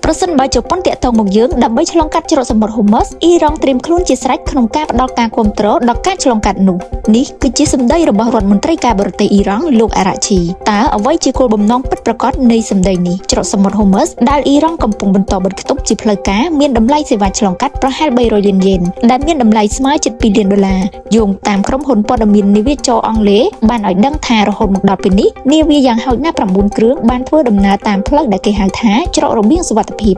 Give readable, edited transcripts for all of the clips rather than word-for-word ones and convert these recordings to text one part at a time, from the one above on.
ប្រសិនបើជប៉ុនតាក់ទងមកយើងដើម្បីឆ្លងកាត់ច្រកសមុទ្រហូម៉ូសអ៊ីរ៉ង់ត្រៀមខ្លួនជាស្រេចក្នុងការផ្ដល់ការគាំទ្រដល់ការឆ្លងកាត់នោះនេះគឺជាសម្ដីរបស់រដ្ឋមន្ត្រីការបរទេសអ៊ីរ៉ង់លោកអារ៉ាឈីតើអ្វីជាគោលបំណងពិតប្រាកដនៃសម្ដីនេះច្រកសមុទ្រហូម៉ូសដែលអ៊ីរ៉ង់កំពុងបន្តបិទខ្ទប់ជាផ្លូវការមានតម្លៃសេវាឆ្លងកាត់ប្រហែល300លានយេនដែលមានតម្លៃស្មើជិត2លានដុល្លារយោងតាមក្រុមហ៊ុនព័ត៌មាននាវាចរអង់គ្លេសបានឲ្យដឹងថារហូតមកដល់ពេលនេះនាវាយ៉ាងហោចណាស់9គ្រឿងបានធ្វើដំណើរតាមផ្លូវដែលគេហៅថាច្រករបៀងសុវត្ថិភាព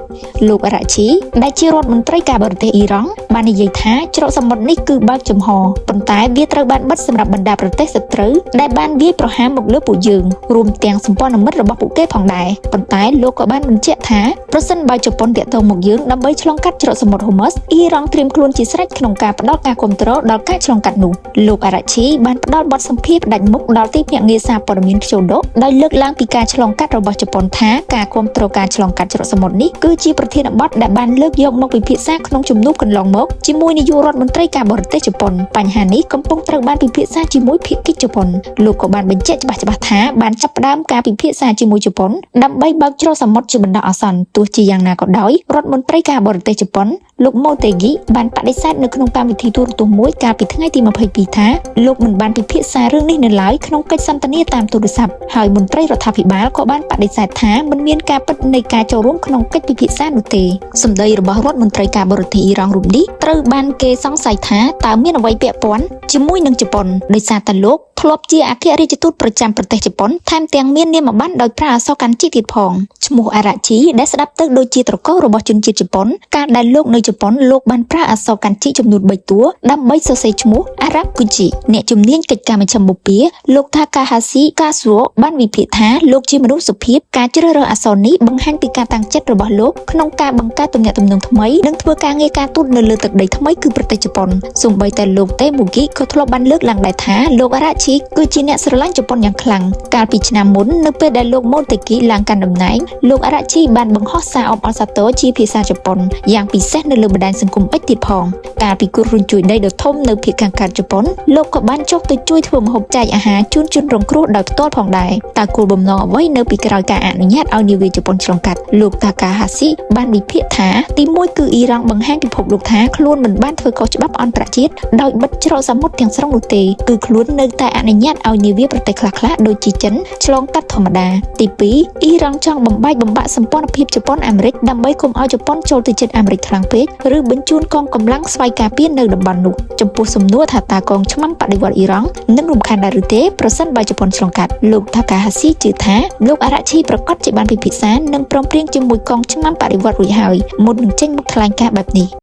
លោកអារ៉ាឈីដែលជារដ្ឋមន្ត្រីការបរទេសអ៊ីរ៉ង់បាននិយាយថាច្រកសមុទ្រនេះគឺបើកចំហប៉ុន្តែវាត្រូវបានបិទសម្រាប់បណ្ដាប្រទេសសត្រូវដែលបានវាយប្រហារមកលើពួកយើងរួមទាំងសម្ព័ន្ធមិត្តរបស់ពួកគេផងដែរប៉ុន្តែលោកក៏បានបញ្ជាក់ថាប្រសិនបើជប៉ុនតាក់ទងមកយើងដើម្បីឆ្លងកាត់ច្រកសមុទ្រហូម៉ូសអ៊ីរ៉ង់ត្រៀមខ្លួនជាស្រេចក្នុងការផ្ដល់ការគាំទ្រដល់ការឆ្លងកាត់នោះលោកអារ៉ាឈីបានផ្ដល់បទសម្ភាសន៍ផ្ដាច់មុខដល់ទីភ្នាក់ងារសារព័ត៌មាន Kyodo ដោយលើកឡើងពីការឆ្លងកាត់របស់ជប៉ុនថាការគាំទ្រការឆ្លងកាត់ច្រកសមុទ្រនេះគឺជាប្រធានបទដែលបានលើកយកមកពិភាក្សាក្នុងជំនួបកន្លងមកជាមួយនាយករដ្ឋមន្ត្រីការបរទេសជប៉ុនបញ្ហានេះកំពុងត្រូវបានពិភាក្សាជាមួយភាគីជប៉ុនលោកក៏បានបញ្ជាក់ច្បាស់ៗថាបានចាប់ផ្ដើមការពិភាក្សាជាមួយជប៉ុនដើម្បីបើកច្រកសមុទ្រជាបណ្ដោះអាសន្នទោះជាយ៉ាងណាក៏ដោយរដ្ឋមន្ត្រីការបរទេសជប៉ុនលោកម៉ូតេហ្គីបានបដិសេធនៅក្នុងកម្មវិធីទូរទស្សន៍មួយកាលពីថ្ងៃទី22ថាលោកមិនបានពិភាក្សារឿងនេះនៅឡើយក្នុងកិច្ចសន្ទនាតាមទូរស័ព្ទហើយមន្ត្រីរដ្ឋាភិបាលក៏បានបដិសេធថាមិនមានការពិតនៃការចូលរួមក្នុងកិច្ចពិភាក្សានោះទេសម្ដីរបស់រដ្ឋមន្ត្រីការបរទេសអ៊ីរ៉ង់រូបនេះត្រូវបានគេសង្ស័យថាតើមានអ្វីពាក់ព័ន្ធជាមួយនឹងជប៉ុនដោយសារតែលោកធ្លាប់ជាអគ្គរដ្ឋទូតប្រចាំប្រទេសជប៉ុនថែមទាំងមាននាមប័ណ្ណដោយប្រើអក្សរកាន់ជីទៀតផងឈ្មោះអារ៉ាជីដែលស្ដាប់ទៅដូចជាត្រកូលរបស់ជនជាតិជប៉ុនកាលដែលលោកនៅជប៉ុនលោកបានប្រើអក្សរកាន់ជីចំនួន3តួដើម្បីសរសេរឈ្មោះអារ៉ាប់គូជីអ្នកជំនាញកិច្ចការមជ្ឈិមបូព៌ាលោកថាកាហាស៊ីកាស៊ូបានវិភាគថាលោកជាមនុស្សសុភាពការជ្រើសរើសអក្សរនេះបង្ហាញពីការតាំងចិត្តរបស់លោកក្នុងការបង្កើតទំនាក់ទំនងថ្មីនិងធ្វើការងារការទូតនៅលើទឹកដីថ្មីគឺប្រទេសជប៉ុនសូម្បីតែលោកតេមូគីក៏ធ្លាប់បានលើកឡើងដែរថាលោកអារ៉ាឈីគឺជាអ្នកស្រឡាញ់ជប៉ុនយ៉ាងខ្លាំងកាលពីឆ្នាំមុននៅពេលដែលលោកម៉ូតេគីឡើងកាន់តំណែងលោកអារ៉ាឈីបានបង្ហោះសារអបអរសាទរជាភាសាជប៉ុនយ៉ាងពិសេសនៅលើបណ្ដាញសង្គម X ទៀតផងកាលពីគ្រោះរញ្ជួយដីដ៏ធំនៅភាគខាងកើតជប៉ុនលោកក៏បានចុះទៅជួយធ្វើម្ហូបចែកអាហារជូនជនរងគ្រោះដោយផ្ទាល់ផងដែរតើគោលបំណងអ្វីនៅពីក្រោយការអនុញ្ញាតឲ្យនាវាជប៉ុនឆ្លងកាត់លោកតាកាហាស៊ីបានវិភាគថាទីមួយគឺអ៊ីរ៉ង់បង្ហាញពិភពលោកថាខ្លួនមិនបានធ្វើខុសច្បាប់អន្តរជាតិដោយបិទច្រកសមុទ្រទាំងស្រុងនោះទេគឺខ្លួននៅតែអនុញ្ញាតឲ្យនាវាប្រទេសខ្លះៗដូចជាចិនឆ្លងកាត់ធម្មតាទី2អ៊ីរ៉ង់ចង់បំបែកបំបាក់សម្ព័ន្ធភាពជប៉ុនអាមេរិកដើម្បីកុំឲ្យជប៉ុនចូលទៅជិតអាមេរិកខ្លាំងពេកឬបញ្ជូនកងកម្លាំងស្វ័យការពារនៅតំបន់នោះចំពោះសំណួរថាតើកងឆ្មាំបដិវត្តអ៊ីរ៉ង់នឹងរំខានដែរឬទេប្រសិនបើជប៉ុនឆ្លងកាត់លោកតាកាហាស៊ីជឿថាលោកអារ៉ាឈីប្រកាសជាបានពិភាក្សានិងព្រមព្រៀងជាមួយកងឆ្មាំបដិវត្តរួចហើយមុននឹងចេញមុខថ្លែងការណ៍បែបនេះ។